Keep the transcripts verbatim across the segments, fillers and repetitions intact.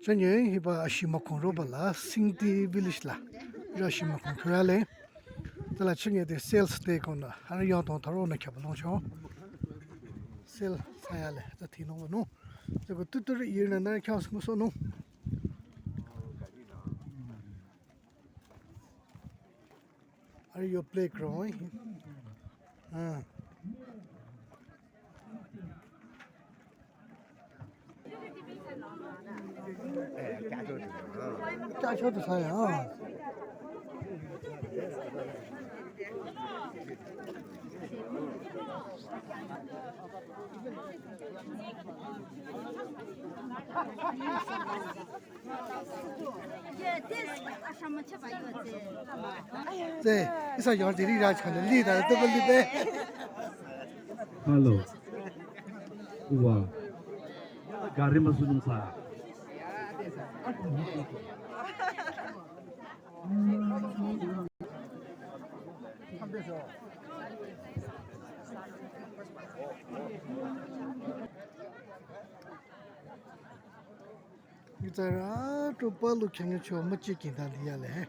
Chünye hiba ashimakhong roba la Singti village la. Ira ashimakhong khüra le. Tala chünye de sales day konü. Hana yong tong tharo na khyaba longcho. Sale saya le. Za thi nung no. Za ko tuturi yir na na khyang smu so no. Are you playground? Ah. Cha cho tu sa ya. Te, isa yong diri raj khana li da to bali be. Hello. Wa. Gari masulung sa. Itara to palu khyang cho machi kinda liya le.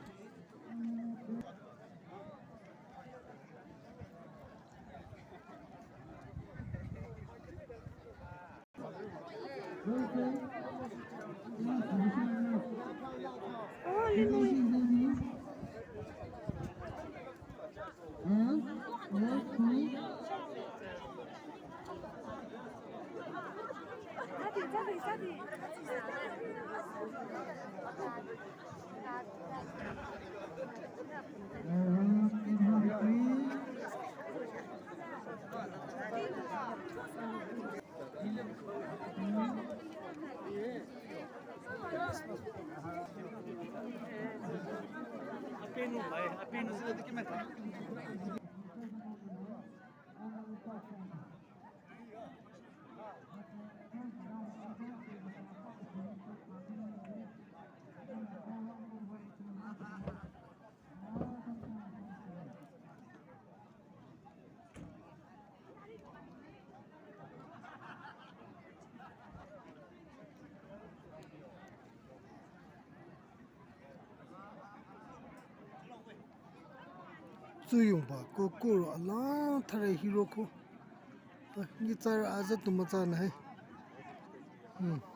Tsuyongba kokoro alang thare hiroko. Ta nyitsarü aza tu mütsa nü hai. Hmm.